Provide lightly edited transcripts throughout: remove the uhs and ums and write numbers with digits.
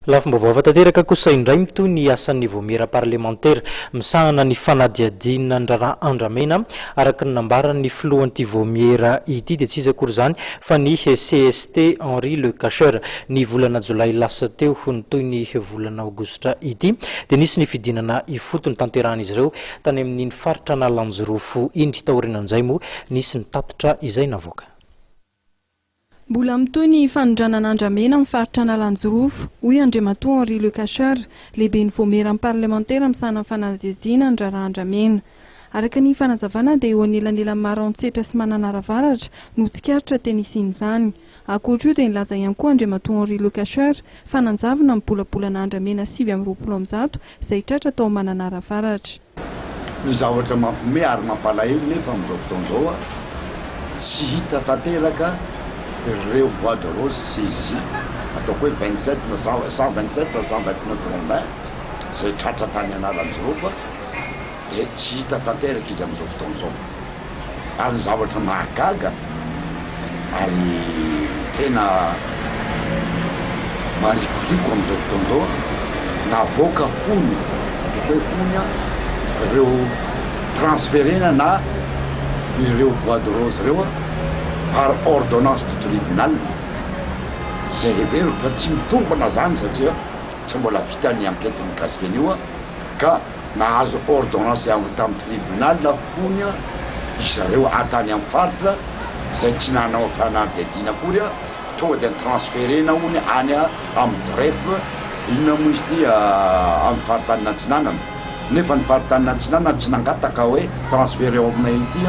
Lafim-baovao hafa tanteraka kosa indray, mitohy ny asan'ny vaomiera parlemantera misahana ny fanadihadiana ny raharaha andramena. Araka ny nambaran'ny filohan'ity vaomiera ity dia tsy iza akory izany fa ny cst Henri Lecacheur. Ny volana jolay lasa teo nitohy ny volana aogositra ity dia nisy ny fidinana ifotony tanterahan'izy ireo tany amin'iny faritra Analanjirofo iny. Taorianan'izay moa nisy ny tatitra izay navoaka. Mbola mitohy ny fanondranana andramena amin'ny faritra Analanjirofo, hoy Andriamatoa Henri Lecacheur, lehiben'ny vaomieran'ny parlemantera misahana ny fanadihadiana ny raharaha andramena. Araka ny fanazavana dia eo anelanelan'i Maroantsetra sy Mananara Avaratra no tsikaritra teny hisian'izany. Ankoatra io dia nilaza ihany koa Andriamatoa Henri Lecacheur fa nanjavona ny bolabolana andramena 129 izay tratra tao Mananara Avaratra. Ny zavatra mampiomehy ary mampalahelo nefa amin'izao fotoana izao tsy hita tanteraka ireo bois de rose saisie, ataoko hoe 27 na 127 na 129 rondins izay tratra tany Analanjirofo dia tsy hita tanteraka izy amin'izao fotoana izao. Ary ny zavatra mahagaga ary tena marikoriko amin'izao fotoana izao, navoaka hono, ataoko hoe hono ireo transferena na ireo bois de rose ireo par ordonnance du tribunal, izay heveriko fa tsy mitombina izany satria tsy mbola vita ny enquete mikasika an'io ka Nahazo ordonnance avy tamin'ny tribunal hono izareo tany amin'ny faritra izay tsy nanao fanadihadiana akory, tonga dia ni-transferena hono any amin'ny greffe, inona moa izy ity, amin'ny faritanin'Antsinanana, nefa ny faritanin'Antsinanana tsy nangataka hoe transfereo aminay ity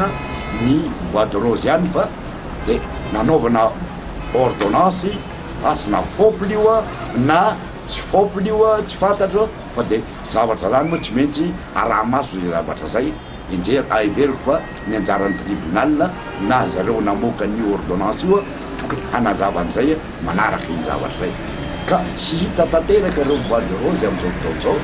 ny bois de rose ihany fa dia nanaovana ordonnance, asa na fôpla io na tsy fôpla io tsy fantatro fa dia. Zavatra zany moa tsy maintsy araha-maso zay zavatra zay, enjery heveriko fa ny anjaran'ny tribunal na zareo namoaka an'io ordonnance io tokony hanazava an'izay manaraka iny zavatra zay. Ka tsy hita tanteraka ireo bois de rose amin'izao fotoana izao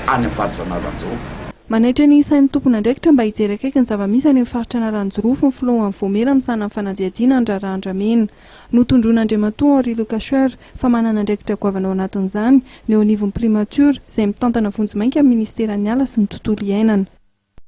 any amin'ny faritra Analanjirofo. Manaitra ny sain'ny tompon'andraikitra mba hijery akaiky ny zava-misy any amin'ny faritra Analanjirofo ny filohan'ny Vaomiera misahana ny fanadihadiana ny raharaha Andramena. Notondroin'Andriamatoa Henri Lecacheur fa manana andraikitra goavana ao anatin'izany ny eo anivon'ny Primatiora, izay mitantana vonjimaika ny Minisiteran'ny Ala sy ny Tontolo iainana.